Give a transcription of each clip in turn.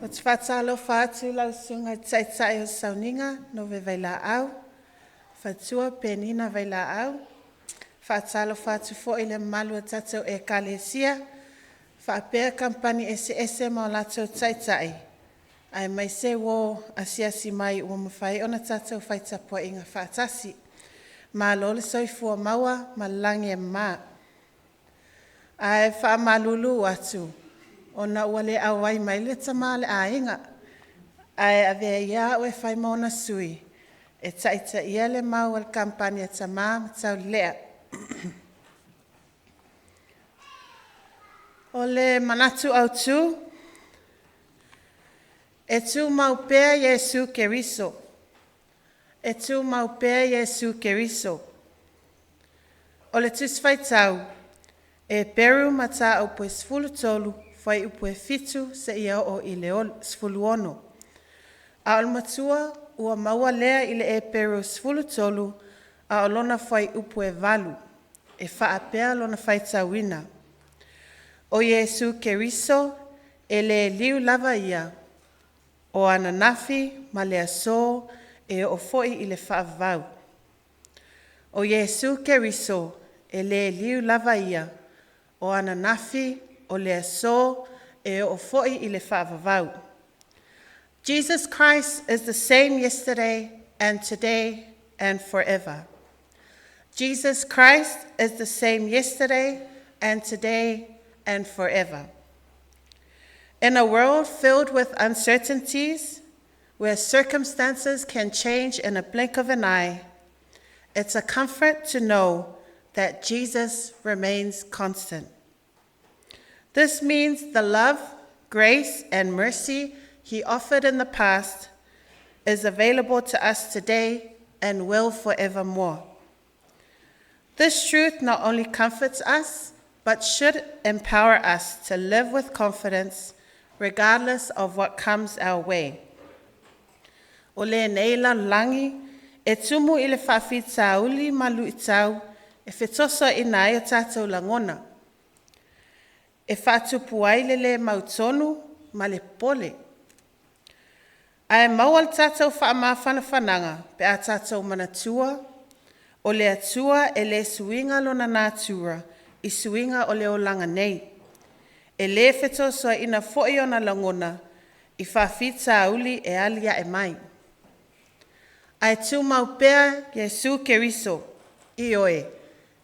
Ou te faatalofa atu i lau Susuga i le Taitai o le Sauniga Nove Vailaau, Faletua Penina Vailaau. E faatalofa atu foi i le mamalu o tatou Ekalesia faapea Kamupani eseese ma o latou taitai aemaise uo asiasi mai ua mafai ona tatou fai tapuaiga faatasi. Malo le soifua maua ma le lagi e mama. Ae faamalulu atu ona ua le auai mai le Tama o le Aiga, ae avea ia au e fai ma ona sui e taitaia le mau a le Kamupani a Tama ma Taulelea. O le manatu autu, e tumau pea Iesu Keriso, e tumau pea Iesu Keriso. O le Tusi Faitau, Eperu Mataupu e 13 fuaiupu e 7-16. A o le matua ua maua lea i le Eperu 13 a o lona fuaiupu e 8 e faapea lona faitauina: O Iesu Keriso e le liu lava ia, o ananafi ma le aso e oo foi i le faavavau. O Iesu Keriso e le liu lava ia, o ananafi, o le aso, e oo foi i le faavavau. Jesus Christ is the same yesterday and today and forever. Jesus Christ is the same yesterday and today and forever. In a world filled with uncertainties, where circumstances can change in a blink of an eye, it's a comfort to know that Jesus remains constant. This means the love, grace, and mercy he offered in the past is available to us today and will forevermore. This truth not only comforts us, but should empower us to live with confidence regardless of what comes our way. O lenei lalolagi e tumu i le faafitauli ma luitau e fetosoaina ai o tatou lagona, e faatupu ai le le mautonu ma le popole. Ae maua le tatou faamafanafanaga pe a tatou manatua o le Atua e le suiga Lona natura i suiga o le olaga nei. E le fetosoaina foi ona lagona i faafitauli e aliae mai. Ae tumau pea Iesu Keriso. Ioe,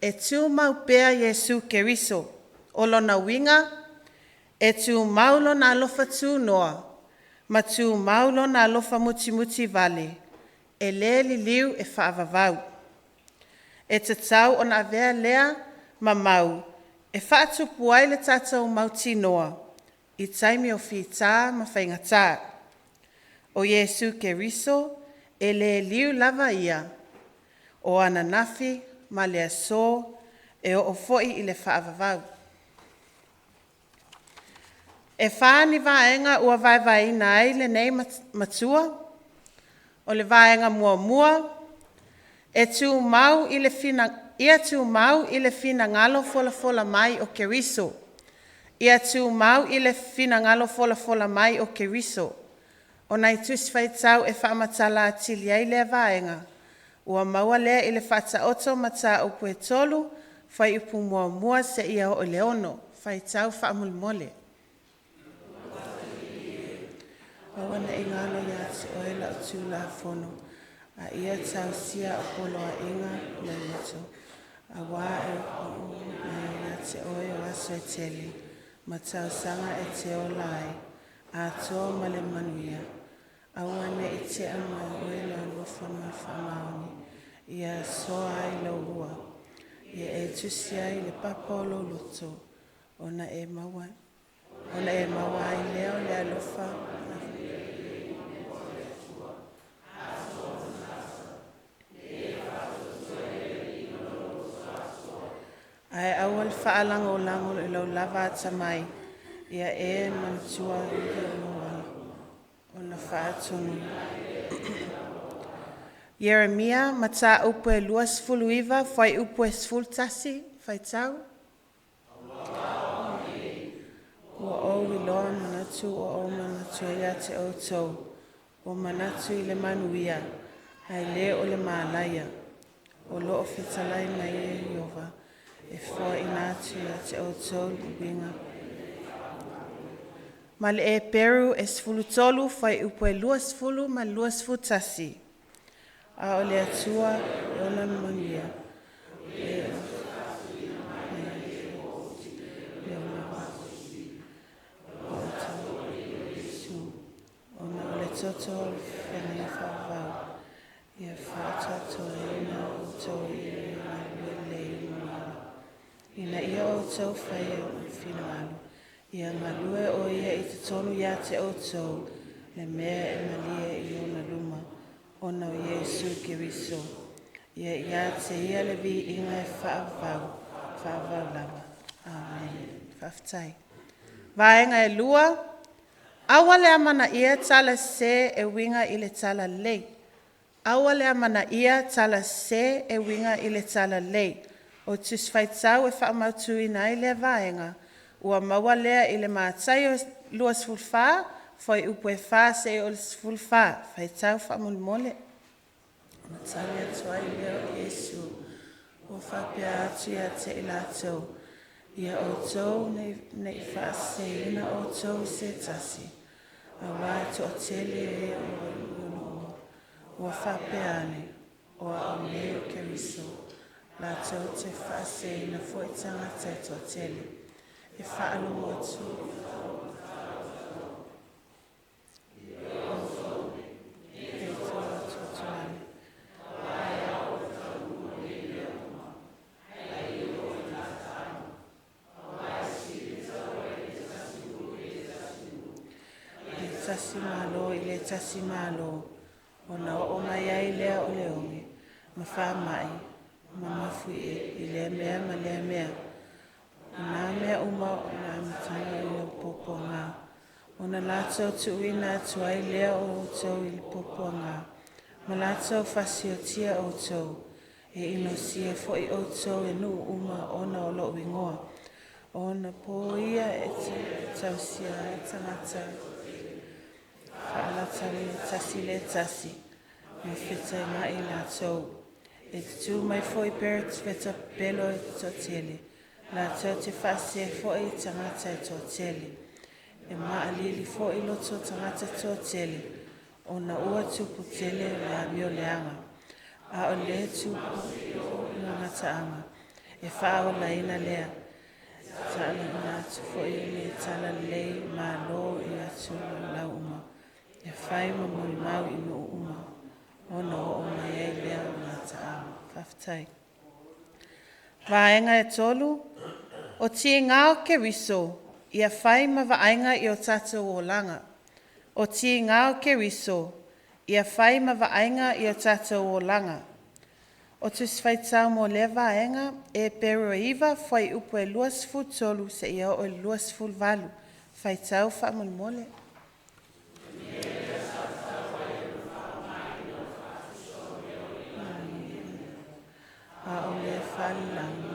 e tumau pea Iesu Keriso. O lona uiga, e tumau Lona alofa tunoa ma tumau Lona alofa mutimutivale, e le liliu e faavavau. E tatau ona avea lea ma mau e faatupu ai le tatou mautinoa i taimi o fita ma faigata. O Iesu Keriso e le liu lava ia, o ananafi ma le aso e oo foi i le faavavau. E fa ni vaega ua vaevaeina ai lenei matua. O le vaega muamua, ia tumau i le finagalo folafola mai o Keriso. Ia tumau i le finagalo folafola mai o Keriso. O nai tusi faitau e faamatala atili ai lea vaega ua maua lea i le Faataoto o Mataupu e 3 fuaiupu 1 seia oo i le 6. Faitau faamolemole. Aua ne i galo ia te oe lau Tulafono, a ia tausia au poloaiga i lou loto, aua e ia te oe o aso e tele ma tausaga e te ola ai, atoa ma le manuia. Aua ne i tea mai oe lou alofa ma le faamaoni, ia soa ai lou ua, ia e tusi ai i le papa o lou loto, ona e maua ai lea o le alofa Ae aua le faalagolago i lou lava atamai, ia e manatua lou ala, ona faatonu. Ieremia Mataupu e 29 fuaiupu e 11. Faitau. Ua ou iloa manatu ua ou manatu ai ia te outou, o manatu i le manuia ae le o le malaia, o lo o fetalai mai e Ieova, e foaiina atu ia te outou le uiga ma le Eperu e 13 fuaiupu e 20 ma le 21. A o le Atua e ona le manuia, e ona o le toto o le feagaiga faavavau, ia faaatoatoaina outou i le galulue lelei ma le ina ia outou faia ona finagalo, ia galue o Ia i totonu ia te outou le mea e malie i ona luma, ona o Iesu Keriso. Ia ia te Ia le viiga e faavavau, faavavau lava. Amene. Faafetai. Vaega e 2, aua le amanaia tala sese e uiga i le talalelei. Aua le amanaia tala sese e uiga i le talalelei. O le Tusi Faitau e faamautuina ai lea vaega ua maua lea i le Mataio 24 fuaiupu e 4 seia oo i le 14. Faitau faamolemole. Ona tali atu ai lea o Iesu ua faapea atu ia te i latou, “Ia outou ne i faaseseina outou e se tasi, aua e toatele e ua faapea ane, ‘O au nei o Keriso’, latou te faaseseina foi tagata e toatele. E faalogo atu le tasi malo i le tasi malo, ona oo mai ai lea o le oge ma faamai ma mafuie i lea mea ma lea mea. O na mea uma o le amataga ia o puapuaga. Ona latou tuuina atu ai lea o outou i le puapuaga, ma latou fasiotia outou, e inosia foi outou e nuu uma ona o lou igoa. O ona po ia e tausia ai tagata faalata le tasi i le tasi, ma feteenai latou. E tutū mai foi perofeta pepelo e toatele, latou te faasese foi i tagata e toatele. E maaalili foi loto o tagata toatele, ona ua tupu tele le amio leaga. A o le gataaga e faaolaina lea. E talaaga atu foi le talalelei Malo i atunuu uma, e fai ma molimau i nuu uma, ona oo mai ai lea o le gataaga. Faafetai. Vaega e 3, o tiga o Keriso ia fai ma vaaiga i o tatou olaga. O tiga o Keriso ia fai ma vaaiga i o tatou olaga. O Tusi Faitau mo lea vaega, Eperu e 9 fuaiupu e 23 seia oo i le 28. Faitau faamolemole. A o le faalelagi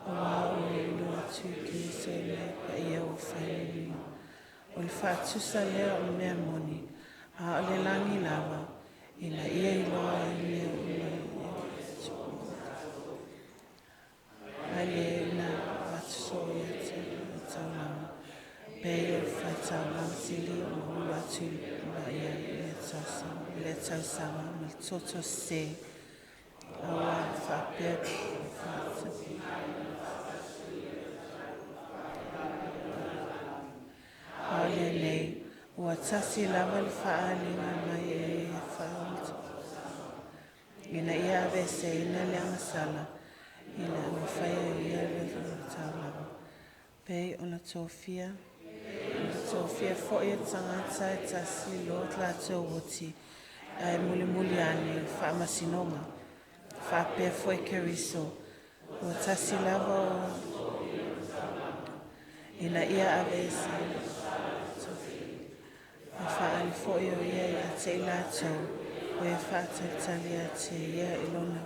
Aua ua ulu atu Keriso i le paia ua fai O le faatusa lea o le mea moni, a o le lagi lava, ina ia iloa ai mea uma e le na avatu soo ia te taulaga, pei o le faitaulaga sili ona ulu atu i lea tausaga ma le toto sese aua e faapea A o lenei, ua tasi lava le faaaliga mai e ina ia aveeseina le agasala ina ua faia e ia le taulaga, pei ona tofia foi e le tagata e tasi lo latou oti, ae mulimuli ane o le faamasinoga. Faapea foi Keriso, ua tasi lava ina ia aveese na faaali foi o Ia ia te i latou o e faatalitali ia te Ia i Lona.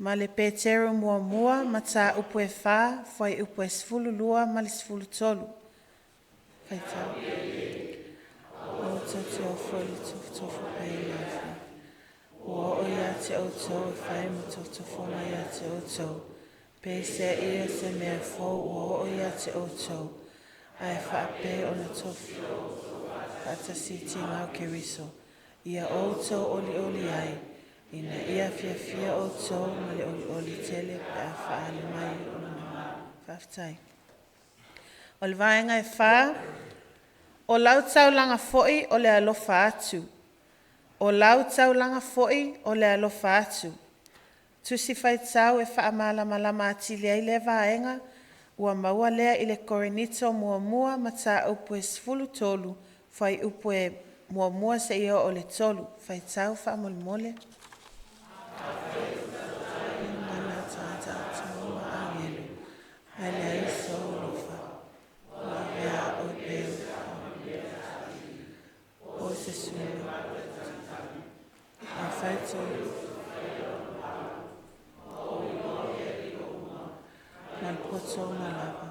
Ma le Peteru 1, Mataupu e 4, fuaiupu e 12 ma le 13. Faitau. Aua tou te ofo i le tofotofoina ua oo ia te outou e fai ma tofotofoga ia te outou, peiseai o se mea fou ua oo ia te outou, ae faapei ona tofi faatasi i tiga o Keriso, ia outou olioli ai, ina ia fiafia outou ma le olioli tele pe a faaali mai Lona Faafetai. O le vaega e 4, o lau taulaga foi o le alofa atu. O lau taulaga foi o le alofa atu. Tusi Faitau e faamalamalama atili ai lea vaega ua maua lea i le Korinito 1 Mataupu e 13 fuaiupu e 1 seia oo i le 3. Faitau faamolemole. Ae leai sou alofa, ua avea au e po o se Afai ma le poto uma lava.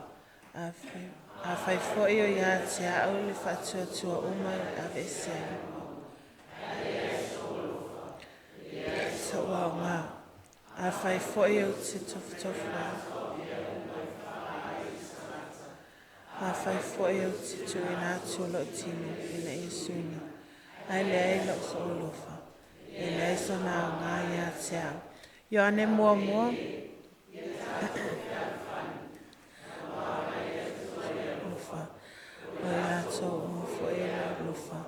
Afai foi o ia te au le faatuatua uma e aveesea, e leai sou aoga. Afai foi ou te tofotofo ai, afai foi ou te tuuina atu lou tino ina ia suina, ae leai sou alofa, e leai sona aoga ia te au. Ioane Muamua o i latou uma foi o lo o alofa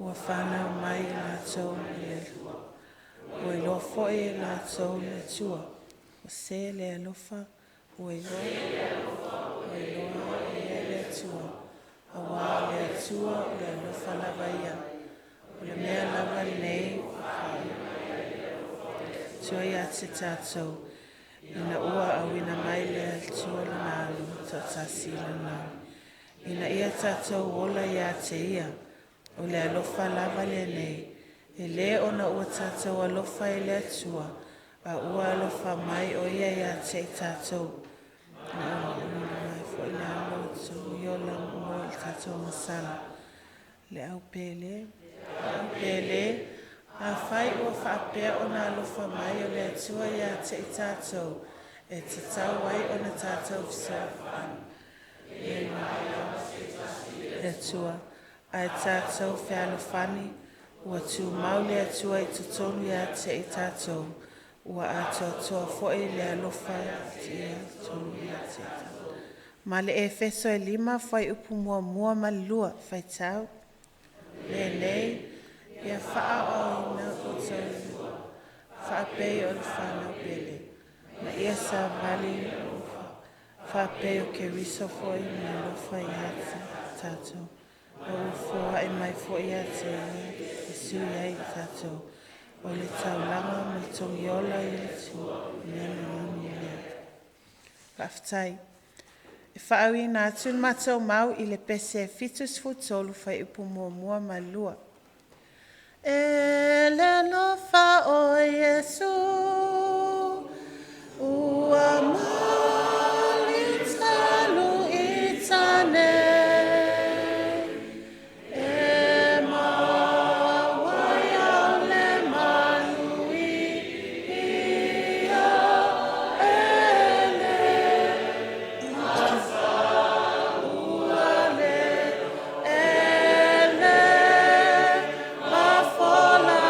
ua fanau mai i latou mai le Atua. Ua iloa foi e latou le Atua. O se le alofa ua iloa e ia le Atua, aua o le Atua o le alofa lava ia. O le mea lava lenei ua Atua ia te tatou, ina ua auina mai le Atua Lona Alo Toatasi i lalolagi, ina ia tatou ola ia te Ia. O le alofa lava lenei, e le ona ua tatou alofa i le Atua, a ua alofa mai o Ia ia te i tatou. Na auina mai foi le Alo mo le tatou agasala. Le au pele, le au pele, afai ua faapea ona alofa mai o le Atua ia te i tatou, e tatau ai ona tatou fesoasoani le Atua, ae tatou fealofani, ua tumau le Atua i totonu ia te i tatou, ua atoatoa foi le alofa ia totonu ia te i tatou. Ma le Efeso e 5 fuaiupu 1 ma le 2, faitau. Lenei, ia faaooina outou faapei o le fanau pele, ma ia savali faapei o Keriso foi na alofa ia te tatou, ma ua foai mai foi ia te ia e sui ai i tatou o le taulaga ma le togiola i le Atua. O le mea moni lea. Faafetai. E faauiina atu le matou mau i le pese 73 fuaiupu 1 ma le 2. E le alofa o Iesu ua talu i tane, e maua ai au le manuia e le ua le, e le mafola.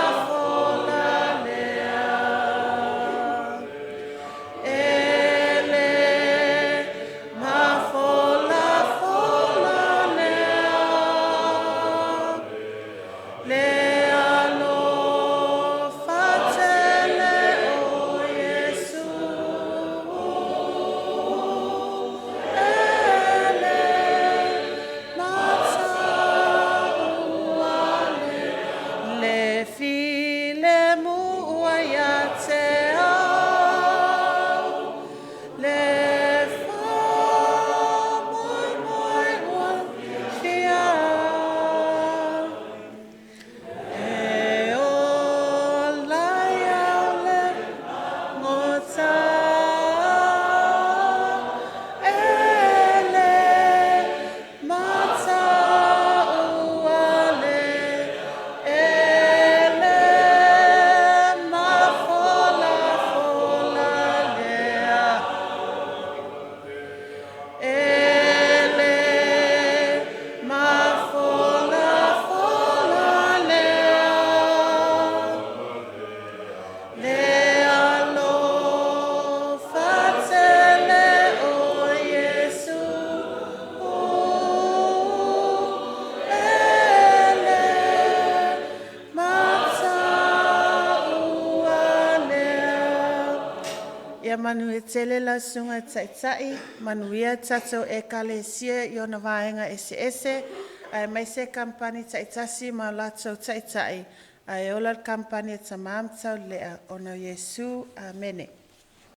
Ia manuia tele lau Susuga i le Taitai, manuia le tatou Ekalesia i ona vaega eseese aemaise kamupani taitasi ma latou taitai, ae ola le kamupani a Tama ma Taulelea ona o Iesu. Amene.